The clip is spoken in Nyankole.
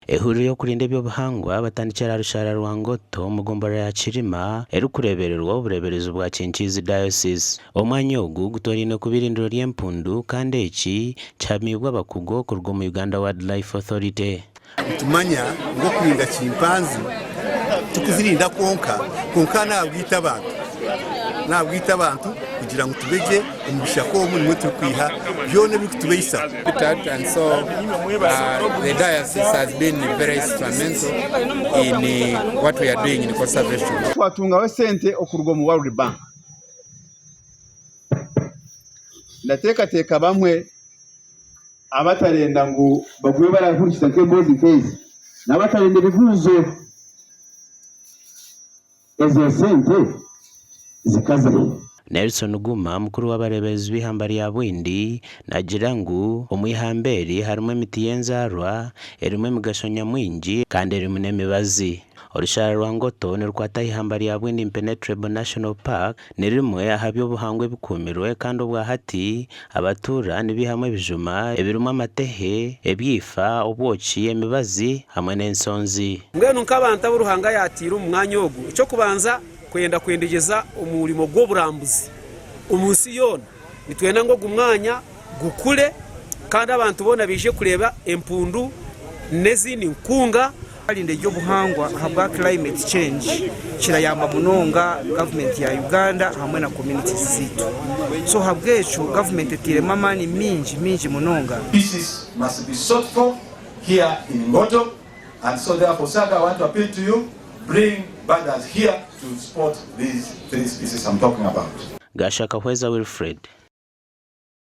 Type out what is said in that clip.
Ehuriro y'okurinda eby'obuhangwa batandikire aha rushaara rwa Ngoto omu gomborora ya Kirima erikureebererwa obureeberezi bwa Kinkiizi Diocese. Omwanya ogu gutorainwe kuba eirindiro ry'empundu kandi eki kihamiibwe abakugu okuruga omu Uganda Wildlife Authority. Nitumanya ngu okurinda chimpanzi tikuzirinda kwonka, kwonka n'ahabwaitu abantu. N'ahabwaitu abantu kugira ngu tube gye omu bishaka omu nimwo turikwiha byona ebirikutubaisaho. And so the diocese has been very instrumental in what we are doing in conservation. Twatungaho esente okuruga omu World Bank. Ndateekateeka bamwe abatarenda ngu bagume barahurikiza nk'emboozi nk'ezi n'abatarenda ebibuuzo. Ezo sente zikaza hi? Nelson Guma, mukuru w'abareeberezi b'eihamba rya Bwindi naagira ngu omu ihamba eri harimu emiti y'enzaarwa erimu emigasho nyamwingi kandi erimu n'emibazi. Orushara rwa Ngoto nirukwata aha ihamba rya Bwindi Impenetrable National Park Ni rimwe aha by'obuhangwa ebikuumirwe kandi obwa hati abatuura nibaihamu ebijuma ebirimu amatehe, ebyifa, obwoki, emibazi hamwe n'ensonzi. Mbwenu nk'abantu abu Ruhanga yaataire omu mwanya ogu, eky'okubanza kwenda kwendegyeza omurimo gw'oburambuzi omu nsi yoona. Nitwenda ngu ogu mwanya gukure kandi abantu boona baije kureeba empundu n'ezindi nkunga. Twarinda eby'obuhangwa ahabwa climate change kirayamba munonga gavumenti ya Uganda hamwe na communities zaitu. So ahabw'ekyo gavumenti etairemu amaani maingi maingi munonga. Species must be sought for here in Ngoto and so therefore Saga I want to appeal to you bring birders here to spot these three species I'm talking about. Gashakahweza Wilfred.